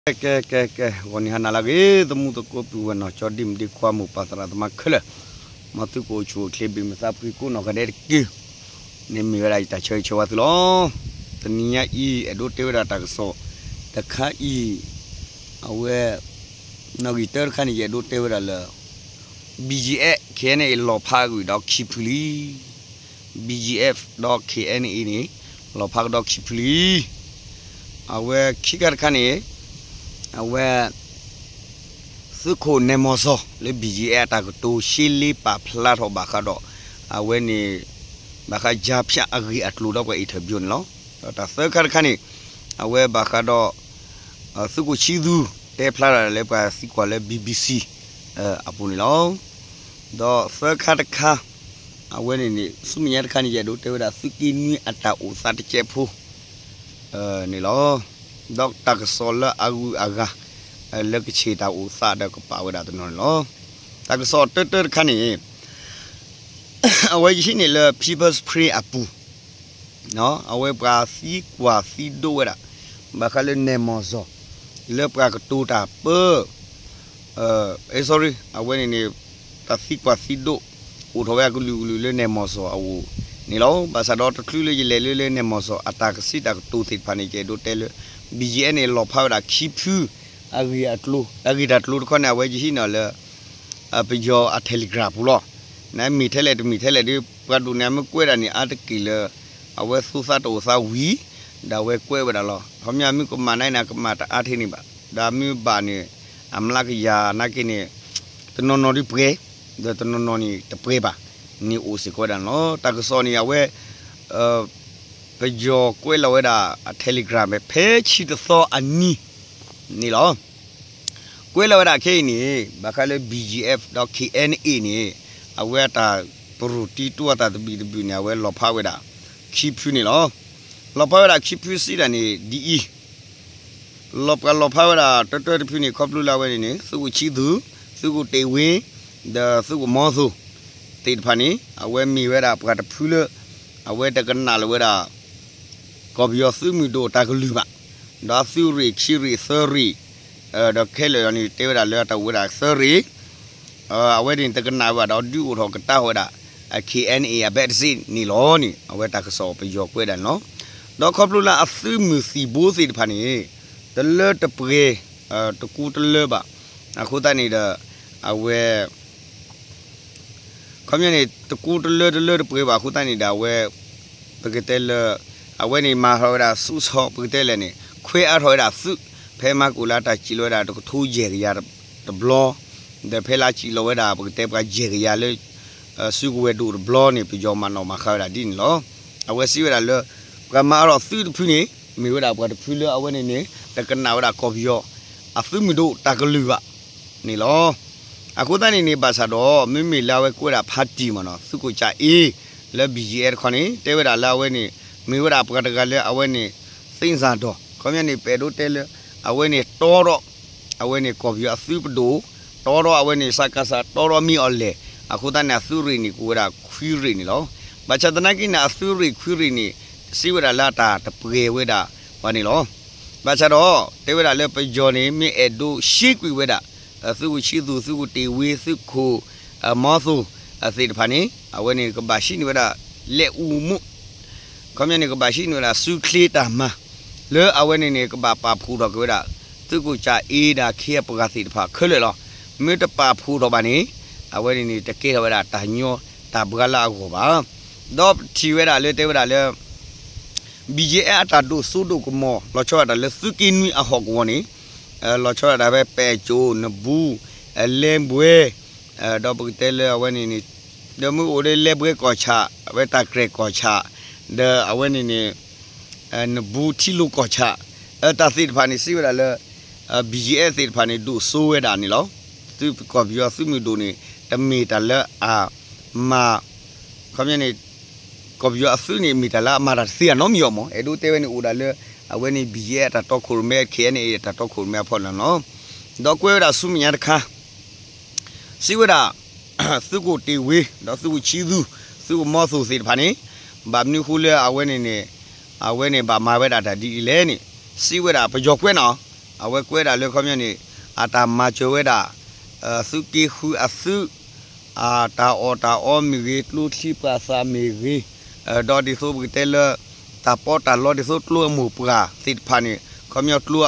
ကဲ ကဲ ကဲ ကဲ ဂီၤနံၤဟါနၤလၢအဂ့ၤ သမူသကိးပုၢ်ဝဲၢ်နီၢ်ကၠီဒံၣ်မုၣ်ဒံၣ်ခွါမိၢ်ပၢ်သရၣ်သမါခဲလၢာ်, မ်သုကအိၣ်ဆူၣ်အိၣ်ချ့ဘၣ်မုာ်သးဖှံကိးနီၢ်ဂၤဒဲးတက့ၢ်. န့ၣ်မ့ၢ်ဝဲဒၣ်ယတၢ်ဆၢဂ့ၤဆၢဝါသုလီၤ. တနံၤညါအံၤ အဲၣ်ဒိးတဲဝဲဒၣ်တၢ်ကစီၣ်တခါအံၤ, အဝဲ နီၣ်ဂံၢ်တၢတခါန့ၣ် ယအဲၣ်ဒိးတဲဝဲဒၣ်လၢ ဘံၣ်ယံၤအဲး ခ့ၣ်အဲၣ်အဲၣ် လီၤဖးကွံာ်ဒီးခံဖုလံ. ဘံၣ်ယံၤအဲး ဒီး ခ့ၣ်အဲၣ်အဲၣ် န့ၣ် လီၤဖးကဒီးခံဖုလံ. အဝဲခံခါတခါန့ၣ် အဝဲ သုးခိၣ်နဲၣ်မီၢ်စီၤလၢ ဘံၣ်ယံၤအဲး အတၢ်ကတိၤရှဲလ့ပာ်ဖျါထီၣ်ဘၣ်ဃးဒီး အဝဲန့ၣ် ဘၣ်ဃးယါဖၠးအဂ့ၢ်အကျိၤဒီးပှၤ interview န့ၣ်လီၤ. ဒီးတၢ်သၢခါတခါန့ၣ် အဝဲဘၣ်ဃးဒီး သုးခိၣ်ဆံသူ တဲဖျါထီၣ်လၢပှၤသံကွၢ်လၢ BBC အပူၤန့ၣ်လီၤ. ဒီးသၢခါတခါ အဝဲန့ၣ်န့ၣ် ဆူမဲာ်ညါတခါန့ၣ် ယအဲၣ်ဒိးတဲဝဲဒၣ် သုးက့နွံအတၢ်အိၣ်သးတစဲးဖိ န့ၣ်လီၤ. ဒီးတၢ်ကစီၣ်လၢအဂုၤအဂၤ လၢကဆ့ၣ်တၢ်အိၣ်သးဒီးကပာ်ဝဲဒၣ်တနီၤန့ၣ်လီၤ. တၢ်ကစီၣ်တၢတၢတခါန့ၣ် အဝဲယဟံးန့ၢ်လၢ People's Spring အပူၤ အဝဲပှၤသံကွၢ်သံဒိးဝဲဒၣ် ဘၣ်ဃးလၢနဲၣ်မီၢ်စီၤ လၢပှၤကတိၤတၢ်ပၢ sorry အဝဲန့ၣ်န့ၣ် တၢ်သံကွၢ်သံဒိး အိၣ်ထီၣ်ဝဲအကလုာ်ကလုာ်လၢနဲၣ်မီၢ်စီၤအအိၣ်န့ၣ်လီၤ. ဘၣ်ဆၣ်ဒီးတချုးလၢယလဲၤလၢလၢနဲၣ်မီၢ်စီၤအတၢ်ကစံးတၢ်ကတိၤသ့ၣ်တဖၣ်န့ၣ် ယအဲၣ်ဒိးတဲလၢ ဘံၣ်ယံၤအဲး န့ၣ် လီၤဖးဝဲဒၣ်ခံဖု အဂ့ၢ်အကျိၤ တၢ်ဂ့ၢ်တၢ်ကျိၤတခီန့ၣ် အဝဲယဟံးန့ၢ်လၢ ပယီၤအ Telegram ပူၤလီၤ. နမ့ၢ်ထဲလဲၣ်တမ့ၢ်ထဲလဲၣ်ဒီး ပှၤဒိၣ်န့ၣ် မ့ၢ်ကွဲးဒၣ်န့ၣ် အါတက့ၢ်လၢ အဝဲသူသးတအိၣ်သးဝံၤ ဒီးအဝဲကွဲးဝဲဒၣ်လီၤ. ခီပညီမ့ၢ်ကမၣ်န့ၣ် ကမၣ်တအါထဲန့ၣ်ဘၣ်. ဒီးမ့ၢ်ဘၣ်န့ၣ် အမျးကယၤနာ်က့န့ၣ် တနီၤနီၤဒ်ပှဲၤ ဒီးတနီၤနီၤန့ၣ်တပှဲၤဘၣ်န့ၣ် အိၣ်စ့ၢ်ကီးဝဲဒၣ်န့ၣ်လီၤ. တၢ်ကစီၣ်န့ၣ် အဝဲ ပယီၤကွဲးလီၤဝဲဒၣ်အ Telegram ဖဲဆံတသီအနံၤန့ၣ်လီၤ. ကွဲးလီၤဝဲဒၣ်ခဲအံၤန့ၣ် ဘၣ်ဃးလၢ ဘံၣ်ယံၤအဲး ဒီး ခ့ၣ်အဲၣ်အဲၣ် န့ၣ် အဝဲအတၢ်ပရူၢ်တံတူၢ်အတၢ်သဘံၣ်သဘုၣ်န့ၣ် အဝဲလီၤဖးဝဲဒၣ် ခံဖုန့ၣ်လီၤ. လီၤဖးဝဲဒၣ်ခံဖုစံးဒၣ်န့ၣ် ဒ်အံၤ လီၤပှၤလီၤဖးဝဲဒၣ်တၢတၢတဖုန့ၣ် ခီဖျိလၢအဝဲန့ၣ်န့ၣ် သုးခိၣ်ဆံသူ, သုးခိၣ်တ့ၢ်ဝ့ ဒီးသုးခိၣ်မီသိၣ်သ့ၣ်တဖၣ်န့ၣ် အဝဲမ့ၢ်ဝဲဒၣ်ပှၤတဖုလၢ အဝဲတကနၣ်လၢၤဝဲဒၣ် ကီၢ်ပယီၤသုးမုၢ်ဒိၣ်တၢ်ကလုၢ်ဘၣ်. ဒီးသုးရ့ၣ်ခံရ့ၣ်သၢရ့ၣ် ဒီးခဲလၢာ်န့ၣ် တဲဝဲဒၣ်လၢအတၢ်အိၣ်ဝဲဒၣ်သၢရ့ၣ် အဝဲန့ၣ်တကနၣ်ဘၣ်ဒီးဒုးအိၣ်ထီၣ်ကတၢၢ်ဝဲဒၣ် ခ့ၣ်အဲၣ်အဲၣ် အဘၣ်တစ့ၣ်န့ၣ်လီၤန့ၣ် အဝဲတၢ်ကစီၣ်ပယီၤကွဲးဒၣ်န့ၣ်လီၤ. ဒီးခီဖျိလၢအသုးမုၢ်သံၣ်ဘိသ့ၣ်တဖၣ်န့ၣ် တလၢတပှဲၤ တကူတလၢဘၣ်. အဃိသတးန့ၣ်ဒီး အဝဲ ခီပညီန့ၣ် တကူတလၢတလၢတပှဲၤဘၣ်အဃိသတးန့ၣ်ဒီး အဝဲ ပကတဲလၢ အဝဲန့ၣ်မၤထီၣ်ဝဲဒၣ်ဆူၣ်ဆီ ပကတဲလဲၣ်န့ၣ် ခွဲးအါထီၣ်ဝဲဒၣ်သုး ဖဲမၤကိၣ်လၢတၢ်စံၣ်လီၤဝဲဒၣ်တကထိယဲၢ်ကယၤတဘျီ ဒီးဖဲလၢစံၣ်လီၤဝဲဒၣ် ပကတဲပှၤယဲၢ်ကယၤလၢ စုကဝဲၤဒိၣ်တဘျီန့ၣ် ပယီၤမၤနီၣ်မၤဃါဝဲဒၣ်ဒ်န့ၣ်လီၤ. အဝဲစံးဝဲဒၣ်လၢ ပှၤမၤအါထီၣ်သုးတဖုန့ၣ် မ့ၢ်ဝဲဒၣ်ပှၤတဖုလၢအဝဲန့ၣ်န့ၣ် တကနၣ်ဝဲဒၣ်ကီၢ်ပယီၤ အသုးမုၢ်ဒိၣ်တၢ်ကလုၢ်ဘၣ်န့ၣ်လီၤ. အဃိသတးန့ၣ်န့ၣ် ဘၣ်ဆၣ်ဒီး မ့မ့ၢ်လၢအဝဲကွဲးဒၣ်ဖါတံၢ်မ့ၢ်နီၤ သုးခိၣ်ကၠၣ်အ့ လၢ ဘံၣ်ယံၤအဲး တခီန့ၣ် တဲဝဲဒၣ်လၢအဝဲန့ၣ် မ့ၢ်ဝဲဒၣ်ပှၤတဂၤလၢအဝဲန့ၣ် သ့ၣ်စၢ်ဒီး ခီပညီန့ၣ် ပအဲၣ်ဒိးတဲလၢ အဝဲန့ၣ်တီထီၣ် အဝဲန့ၣ်ကီၢ်ပယီၤအသုးပဒိၣ် တီထီၣ်အဝဲန့ၣ် စကစ တီထီၣ်မ့ၢ်အီၤလဲၣ် အဃိသတးန့ၣ် အသုးရ့ၣ်န့ၣ် ကအိၣ်ဝဲဒၣ်ခွံရ့ၣ်န့ၣ်လီၤ. ဘၣ်ဆၣ်သနာ်က့န့ၣ် အသုးရ့ၣ်ခွံရ့ၣ်န့ၣ် စံးဝဲဒၣ်လၢအတၢ်တပှဲၤဝဲဒၣ်ဘၣ်န့ၣ်လီၤ. ဘၣ်ဆၣ်ဒီး တဲဝဲဒၣ်လၢပယီၤန့ၣ် မ့ၢ်အဲၣ်ဒိးရှဲကွံာ်ဝဲဒၣ် သုးခိၣ်ဆံသူ သုးခိၣ်တ့ၢ်ဝ့ သုးခိၣ် မီသိၣ် သ့ၣ်တဖၣ်န့ၣ် အဝဲန့ၣ်ကဘၣ်ဟံးန့ၢ်ဝဲဒၣ် လက်ဦးမှု ခီပညီန့ၣ် ကဘၣ်ဟံးန့ၢ်ဝဲဒၣ် စုချ့တၢ်မၤ လၢအဝဲန့ၣ်န့ၣ် ကဘၣ်ပာ်ဖှိၣ်ထီၣ်က့ၤဝဲဒၣ် သုးခိၣ်ကၠၣ်အ့ဒီးခ့အပှၤသ့ၣ်တဖၣ်ခဲလၢာ်လီၤ. မ့ၢ်တပာ်ဖှိၣ်ထီၣ်ဘၣ်န့ၣ် အဝဲန့ၣ်န့ၣ် တကဲထီၣ်ဝဲဒၣ်တၢ်ညီတၢ်ဘှါလၢအဂီၢ်ဘၣ်. ဒီးထံၣ်ဝဲဒၣ်လၢတဲဝဲဒၣ်လၢ ဘံၣ်ယံၤအဲး အတၢ်ဒိၣ်စိဒိၣ်ကမီၤ လီၤဆီဒၣ်တၢ်လၢသုးက့နွံအဟီၣ်ကဝီၤန့ၣ် လီၤဆီဒၣ်တၢ်ဖဲပဲၣ်ကၠိၣ် နဘူး လဲဘှဲ ဒီးပကတဲလၢအဝဲန့ၣ်န့ၣ် ဒီးမ့ၢ်အိၣ်လၢလဲဘှဲကီၢ်ဆၣ် အဝဲတၢ်ကြဲၢ်ကီၢ်ဆၣ် ဒီးအဝဲန့ၣ်န့ၣ် နဘူးထံလိၤကီၢ်ဆၣ် တၢ်သ့ၣ်တဖၣ်န့ၣ် စံးဝဲဒၣ်လၢ ဘံၣ်ယံၤအဲး သ့ၣ်တဖၣ်န့ၣ် ဒိၣ်စိဝဲဒၣ်န့ၣ်လီၤ. သုးကီၢ်ပယီၤသုးမုၢ်ဒိၣ်န့ၣ် တမ့ၢ်တၢ်လၢအမၤ ခီပညီန့ၣ် ကီၢ်ပယီၤအသုးန့ၣ် မ့ၢ်တၢ်လၢအမၤတၢ်တသ့အနီတမံၤအီၤမး အဲၣ်ဒိးတဲဝဲန့ၣ်အိၣ်ဒၣ်လၢ အဝဲန့ၣ် ဘံၣ်ယံၤအဲး အတၢ်တီခိၣ်ရိၣ်မဲ ခ့ၣ်အဲၣ်အဲၣ် အတၢ်တီခိၣ်ရိၣ်မဲအဖီလာ်န့ၣ်လီၤ. ဒီးကွဲးဝဲဒၣ်ဆူမဲာ်ညါတခါ စံးဝဲဒၣ် သုးခိၣ်တ့ၢ်ဝ့ ဒီးသုးခိၣ်ဆံသူ သုးခိၣ်မီသိၣ်သ့ၣ်တဖၣ်န့ၣ် ဘၣ်မနုၤဃိလၢအဝဲန့ၣ်န့ၣ် အဝဲန့ၣ်ဘၣ်မၤဝဲဒၣ်တၢ်ဒ်အံၤလဲၣ်န့ၣ် စံးဝဲဒၣ်ပယီၤကွဲးနီၤ အဝဲကွဲးဒၣ်လၢခီပညီန့ၣ် အတၢ်မၤစၢၤဝဲဒၣ် သုးက့ဃုအသုး အတၢ်အီၣ်တၢ်အီမ့ၢ်ဂ့ၤ, ကျိချံပှၤသၣ်မ့ၢ်ဂ့ၤ, ဒီးဒ်သိးပကတဲလၢ တၢ်ပီးတၢ်လီဒ်သိးကျိအမိၢ်ပှၢ်သ့ၣ်တဖၣ်န့ၣ် ခီပညီကျိ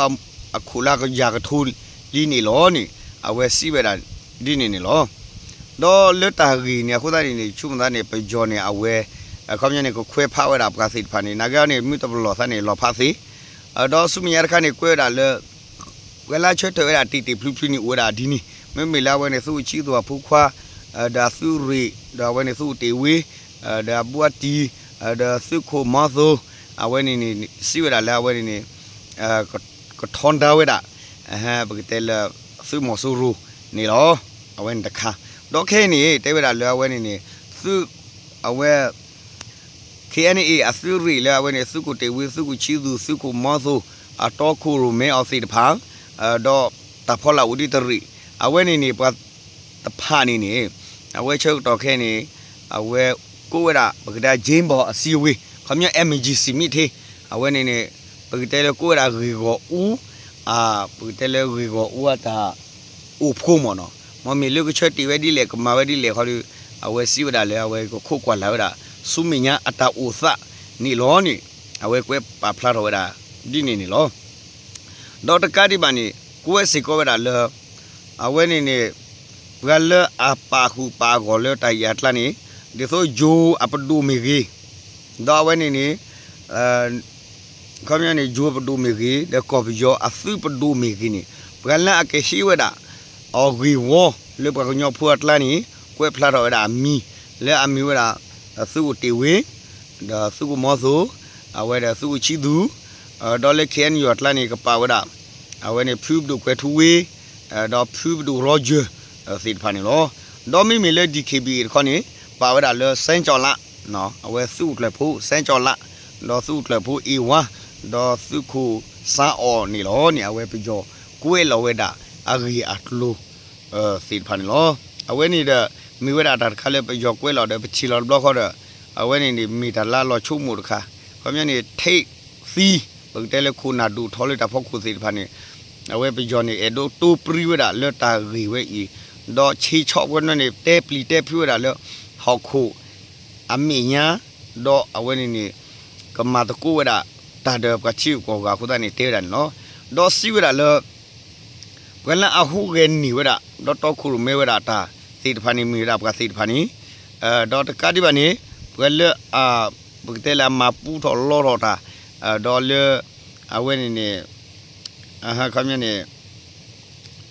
အခိၣ်လၢကယၤကထိလံန့ၣ်လီၤန့ၣ် အဝဲစံးဝဲဒၣ်ဒ်န့ၣ်န့ၣ်လီၤ. ဒီးလၢတၢ်ဂ့ၢ်န့ၣ်အဃိသတးန့ၣ်န့ၣ် ဆိကမိၣ်သးန့ၣ် ပယီၤန့ၣ် အဝဲ ခီပညီန့ၣ် ကခွဲးဖးဝဲဒၣ်ပှၤသ့ၣ်တဖၣ်န့ၣ် နာ်က့န့ၣ် မ့ၢ်တပလီၢ်သးန့ၣ် လီၤဖးသ့ ဒီးဆူမဲာ်ညါတခါန့ၣ် ကွဲးဝဲဒၣ်လၢ ပှၤလၢအဆၢထၢၣ်ဝဲဒၣ်တ့ၢ်တ့ၢ်ဖျုးဖျုးန့ၣ် အိၣ်ဝဲဒၣ်ဒ်န့ၣ် မ့မ့ၢ်လၢအဝဲန့ၣ် သုးကဆံသူၣ်အဖိခွါ ဒီးအသုးရ့ၣ် ဒီးအဝဲန့ၣ်သုးအိၣ်တ့ၢ်ဝ့ ဒီးအဘိးအတံၢ် ဒီးသုးခိၣ်မီသိ အဝဲန့ၣ်န့ၣ် စံးဝဲဒၣ်လၢအဝဲန့ၣ်န့ၣ် ကထီဒါဝဲဒၣ် ပကတဲလၢ သုးမီၤစိရိၤန့ၣ်လီၤ. အဝဲန့ၣ်တခါ ဒီးခဲအံၤန့ၣ် တဲဝဲဒၣ်လၢအဝဲန့ၣ်န့ၣ် သုး အဝဲ ခ့ၣ်အဲၣ်အ့ၣ် အသုးရ့ၣ်လၢအဝဲန့ၣ် သုးခိၣ်တ့ၢ်ဝ့ သုးခိၣ်ဆံသူၣ် သုးခိၣ်မီသိ အတီခိၣ်ရိၣ်မဲအီၤသ့ၣ်တဖၣ် ဒီးတၢ်ဖီလာ်အိၣ်ဒံးတရ့ၣ် အဝဲန့ၣ်န့ၣ် ပှၤတဖၣ်န့ၣ်န့ၣ် အဝဲဆၢကတီၢ်ခဲအံၤန့ၣ် အဝဲကိးဝဲဒၣ် ပကတဲ James Bond အစည်းအဝေး ခီပညီ emergency meeting အဝဲန့ၣ်န့ၣ် ပကတဲလၢကိးဝဲဒၣ်ဂ့ၢ်ဂီၢ်အူ ပကတဲလၢဂ့ၢ်ဂီၢ်အူအတၢ် အိၣ်ဖှိၣ်မ့ၢ်နီၤ မ့မ့ၢ်လၢကဆၢတ့ၢ်ဝဲဒ်လဲၣ် ကမၤဝဲဒ်လဲၣ်ခီဒီး အဝဲစံးဝဲဒၣ်လၢအဝဲကခိးကွၢ်လၢ်ဝဲဒၣ် ဆူမဲာ်ညါအတၢ်အိၣ်သးန့ၣ်လီၤန့ၣ် အဝဲကွဲးပာ်ဖျါထီၣ်ဝဲဒၣ် ဒ်န့ၣ်န့ၣ်လီၤ. ဒီးတကးဒံးဘၣ်န့ၣ် ကွဲးစ့ၢ်ကီးဝဲဒၣ်လၢ အဝဲန့ၣ်န့ၣ် ပှၤလၢအပာ်ဃုာ်ပာ်ဂီၢ်လၢတၢ်အံၤအကျါန့ၣ် ဒ်သိးယိၤအပဒိၣ်မ့ၢ်ဂ့ၤ ဒီးအဝဲန့ၣ်န့ၣ် ခီပညီန့ၣ် ယိၤပဒိၣ်မ့ၢ်ဂ့ၤ ဒီးကီၢ်ပယီၤအသုးပဒိၣ်မ့ၢ်ဂ့ၤန့ၣ် ပှၤလၢအကဟ့ၣ်ဝဲဒၣ် အဂ့ၢ်ဝီလၢပှၤကညီဖိအကျါန့ၣ် ကွဲးဖျါထီၣ်ဝဲဒၣ်အမံၤ လၢအမ့ၢ်ဝဲဒၣ် သုးအိၣ်တ့ၢ်ဝ့ ဒီးသုးခိၣ်မီသိ အဝဲဒီးသုးခိၣ်ဆံသူၣ် ဒီးလၢ ခ့ၣ်အဲၣ်ယူၣ် အကျါန့ၣ် ကပာ်ဝဲဒၣ် အဝဲန့ၣ် ဖုပဒိၣ်ကွဲၤထူဝ့ ဒီးဖုပဒိၣ်ရီကၠၢၢ် သ့ၣ်တဖၣ်န့ၣ်လီၤ. ဒီးမ့မ့ၢ်လၢ DKBA တခီန့ၣ် ပာ်ဝဲဒၣ်လၢ စဲကၠီလး အဝဲသုးခိၣ်ကျၢၢ်ဖိ စဲကၠီလး ဒီးသုးခိၣ်ကျၢၢ်ဖိ အ့ဝါ ဒီးသုးခိၣ်စါအီၣ်န့ၣ်လီၤန့ၣ် အဝဲပယီၤကွဲးလီၤဝဲဒၣ်အဂ့ၢ်အကျိၤ သ့ၣ်တဖၣ်န့ၣ်လီၤ. အဝဲန့ၣ်ဒီး မ့ၢ်ဝဲဒၣ်တၢ်တခါလၢပယီၤကွဲးလီၤဒီး ပထံၣ်လီၤတဘျီဃီဒီး အဝဲန့ၣ်န့ၣ် မ့ၢ်တၢ်လၢအလီၤဆိကမိၣ်တခါ ခီပညီန့ၣ် ထိပ်သီး ပကတဲလၢခိၣ်နၢ်ဒိၣ်ထီလၢတၢ်ဖီခိၣ်သ့ၣ်တဖၣ်န့ၣ် အဝဲပယီၤန့ၣ် အဲၣ်ဒိးတိပရံဝဲဒၣ်လၢတၢ်ဂ့ၢ်ဝဲအံၤ ဒီးဆ့ဆီၣ်ပှဲၤန့ၣ် တဲပျံၤတဲဖုးဝဲဒၣ်လၢ ဟီၣ်ခိၣ် အမဲာ်ညါ ဒီးအဝဲန့ၣ်န့ၣ် ကမၤသကိးဝဲဒၣ် တၢ်ဒီးပှၤထံဂုၤကီၢ်ဂၤအဃိသတးန့ၣ် တဲဝဲဒၣ်န့ၣ်လီၤ. ဒီးစံးဝဲဒၣ်လၢ ပှၤလၢအဟူးဂဲၤန့ၢ်ဝဲဒၣ် ဒီးတီခိၣ်ရိၣ်မဲဝဲဒၣ်တၢ်သ့ၣ်တဖၣ်န့ၣ် မ့ၢ်ဝဲဒၣ်ပှၤသ့ၣ်တဖၣ်န့ၣ် ဒီးတကးဒံးဘၣ်န့ၣ် ပှၤလၢအ ပကတဲလၢအမၤပူထီၣ်လီထီၣ်တၢ် ဒီးလၢ အဝဲန့ၣ်န့ၣ် ခီပညီန့ၣ်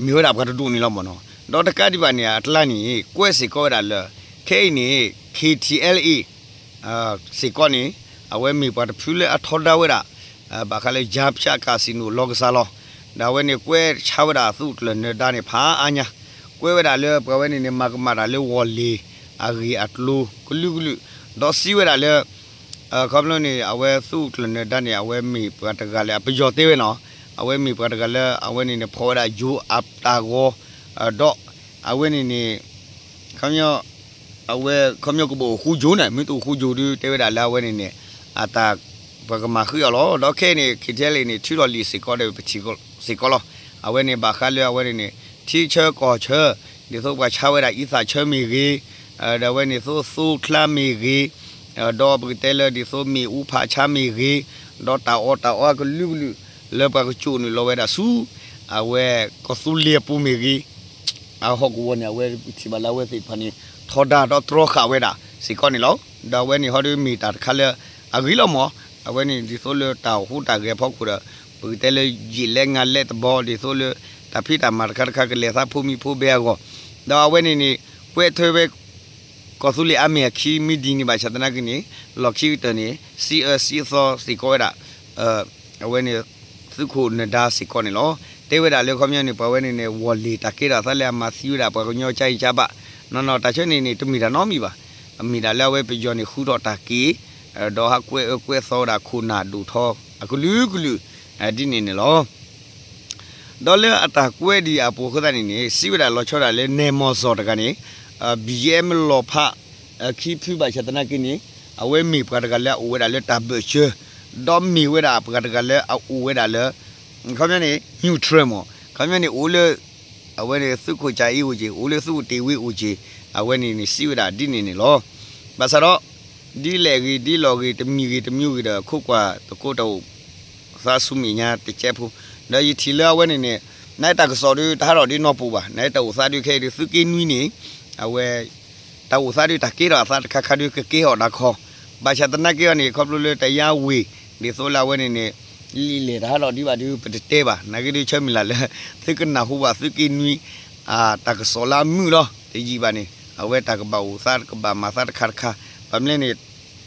မ့ၢ်ဝဲဒၣ်ပှၤတဒူၣ်န့ၣ်လီၤမ့ၢ်နီၤ. ဒီးတကးဒံးဘၣ်န့ၣ် အကျါန့ၣ် ကွဲးစ့ၢ်ကီးဝဲဒၣ်လၢ ခဲအံၤန့ၣ် ခ့ၣ်ထံၣ်အဲလ်အ့ၣ် စ့ၢ်ကီးန့ၣ် အဝဲမ့ၢ်ပှၤတဖုလၢအထီဒါဝဲဒၣ် ဘၣ်ဃးလၢ ယါဖၠး casino လီကစၢ်လီၤ. ဒီးအဝဲန့ၣ်ကွဲးဆါဝဲဒၣ်အသုးကျၢၢ်နၢၤဒါန့ၣ် ဖးအါညါ ကွဲးဝဲဒၣ်လၢပှၤဝဲန့ၣ်န့ၣ် မၤကမၣ်တၢ်လၢဝီၢ်လ့ၤအဂ့ၢ်အကျိၤကလုာ်ကလုာ် ဒီးစံးဝဲဒၣ်လၢ ခီဖျိန့ၣ် အဝဲသုးကျၢၢ်နၢၤဒါန့ၣ် အဝဲမ့ၢ်ပှၤတဂၤလၢ ပယီၤတဲဝဲနီၤ အဝဲမ့ၢ်ပှၤတဂၤလၢ အဝဲန့ၣ်န့ၣ် ဖီၣ်ဝဲဒၣ်ယိၤအတၢ်ဂီၤ ဒီးအဝဲန့ၣ်န့ၣ် ခီပညီ အဝဲခီပညီကဘၣ်အိၣ်ဃူယိၤန့ၣ် မ့ၢ်တအိၣ်ဃူယိၤဒီး တဲဝဲဒၣ်လၢအဝဲန့ၣ်န့ၣ် အတၢ် ပှၤကမၤဃုအီၤလီၤ. ဒီးခဲအံၤန့ၣ် ခ့ၣ်ထံၣ်အဲလ်အ့ၣ်န့ၣ် ထုးထီၣ်လံာ်စ့ၢ်ကီးဒီးပထံၣ်စ့ၢ်ကီးလီၤ. အဝဲန့ၣ်ဘၣ်ဃးလၢအဝဲန့ၣ်န့ၣ် ထံဆၢကီၢ်ဆၢ ဒ်သိးပှၤဆါဝဲဒၣ်အံသၣ်ဆၢမ့ၢ်ဂ့ၤ ဒီးအဝဲန့ၣ်သိးသိချါမ့ၢ်ဂ့ၤ ဒီးပကတဲလၢဒ်သိးမ့ၣ်အူဖးဆါမ့ၢ်ဂ့ၤ ဒီးတၢ်အီၣ်တၢ်အီကလုာ်ကလုာ် လၢပှၤကစူးနုာ်လီၤဝဲဒၣ်ဆူ အဝဲကီၢ်သူလ့ၤအပူၤမ့ၢ်ဂ့ၤ အဟီၣ်ကဝီၤန့ၣ် အဝဲပထံၣ်ဘၣ်လၢအဝဲသ့ၣ်တဖၣ်န့ၣ် ထီဒါဒီးတြီဃာ်ဝဲဒၣ်စ့ၢ်ကီးန့ၣ်လီၤ. ဒီးအဝဲန့ၣ်ဟီဒီးမ့ၢ်တၢ်တခါလၢအဂ့ၤလီၤမး အဝဲန့ၣ်ဒ်သိးလၢတၢ်အိၣ်ဃူတၢ်ဂဲၤအဖီခိၣ်ဒီး ပကတဲလၢယံာ်လဲငါလဲတဘီ ဒ်သိးလၢတၢ်ဖံးတၢ်မၤတခါတခါကလဲၤသးဖိမံၤဖိဘဲအဂီၢ် ဒီးအဝဲန့ၣ်န့ၣ် ကွဲးထွဲဝဲ ကီၢ်သူလ့ၤအါမ့ၢ်အခံမ့ၢ်ဒ်န့ၣ်ဘၣ်ဆၣ်သနာ်က့န့ၣ် လီၢ်ခံကတၢၢ်န့ၣ် စံးအၢစံးသီစ့ၢ်ကီးဝဲဒၣ် အဝဲန့ၣ် သုးခိၣ်နၢၤဒါစ့ၢ်ကီးန့ၣ်လီၤ. တဲဝဲဒၣ်လၢခီပညီန့ၣ် ပှၤဝဲန့ၣ်န့ၣ် ဝီၢ်လ့ၤတၢ်ကဲထီၣ်သးလၢအမၤသံဝဲဒၣ်ပှၤကညီကၠါအံၤကၠါဘၣ် နီၢ်နီၢ်တၢ်ဆၢန့ၣ်န့ၣ် တမ့ၢ်တၢ်နီတမံၤဘၣ်. အမ့ၢ်ဒၣ်လၢအဝဲပယီၤန့ၣ် ဃုထီၣ်တၢ်က့ၢ် ဒီးဟးကွဲးအၢကွဲးသီဝဲဒၣ်ခိၣ်နၢ်ဒိၣ်ထီအကလုာ်ကလုာ် ဒ်န့ၣ်န့ၣ်လီၤ. ဒီးလၢအတၢ်ကွဲးဒံးအပူၤအဃိသတးန့ၣ်န့ၣ် စံးဝဲဒၣ်လီၤဆီဒၣ်လၢ နဲၣ်မီၢ်စီၣ်တဂၤန့ၣ် ဘံၣ်ယဲမ့ၢ်လီၤဖး ခံဖုဘၣ်ဆၣ်သနာ်က့န့ၣ် အဝဲမ့ၢ်ပှၤတဂၤလၢအအိၣ်ဝဲဒၣ်လၢတၢ်ဘၢၣ်စၢၤ ဒီးမ့ၢ်ဝဲဒၣ်ပှၤတဂၤလၢအအိၣ်ဝဲဒၣ်လၢ ခီပညီန့ၣ် neutral မး ခီပညီန့ၣ် အိၣ်လၢ အဝဲန့ၣ်သုးခိၣ်ကၠၤအ့အိၣ်က့ၤ အိၣ်လၢသုးခိၣ်တ့ၢ်ဝ့အိၣ်က့ၤ အဝဲန့ၣ်န့ၣ် စံးဝဲဒၣ်ဒ်န့ၣ်န့ၣ်လီၤ. ဘၣ်ဆၣ်ဒီး ဒ်လဲၣ်ဂ့ၤ ဒ်လီၢ်ဂ့ၤ တမံၤဂ့ၤ တမံၤဂ့ၤဒီး ခိးကွၢ်သကိးတၢ်အိၣ်သးဆူမဲာ်ညါတကဲးဖိ ဒီးယထံၣ်လၢအဝဲန့ၣ်န့ၣ် နတၢ်ကစီၣ်ဒီး တဟးထီၣ်ဒ်နီၢ်ပူၤဘၣ် နတၢ်အိၣ်သးဒီးခဲအံၤဒီး သုးက့နွံန့ၣ် အဝဲ တၢ်အိၣ်သးဒီးတၢ်ကဲထီၣ်အသးတခါခါဒီး ကကဲထီၣ်ဒၣ်ခီ ဘၣ်ဆၣ်သနာ်က့အီၤန့ၣ် ခီဖျိလၢတယါဝ့ၤ ဒ်သိးလၢအဝဲန့ၣ်န့ၣ် လံာ်လဲၢ်တဟးထီၣ်ဒံးဘၣ်ဒီး ပတတဲဘၣ် နာ်က့ဒီး ဆၢမုၢ်လၢ်လၢ သုကနၢ်ဟူဘၣ်သုးက့နွံ တၢ်ကစီၣ်လၢအမုာ်လီၤ တယံာ်ဘၣ်န့ၣ် အဝဲတၢ်ကဘၣ်အိၣ်သး ကဘၣ်မၤသးတခါတခါ ဘၣ်မနုၤလဲၣ်န့ၣ်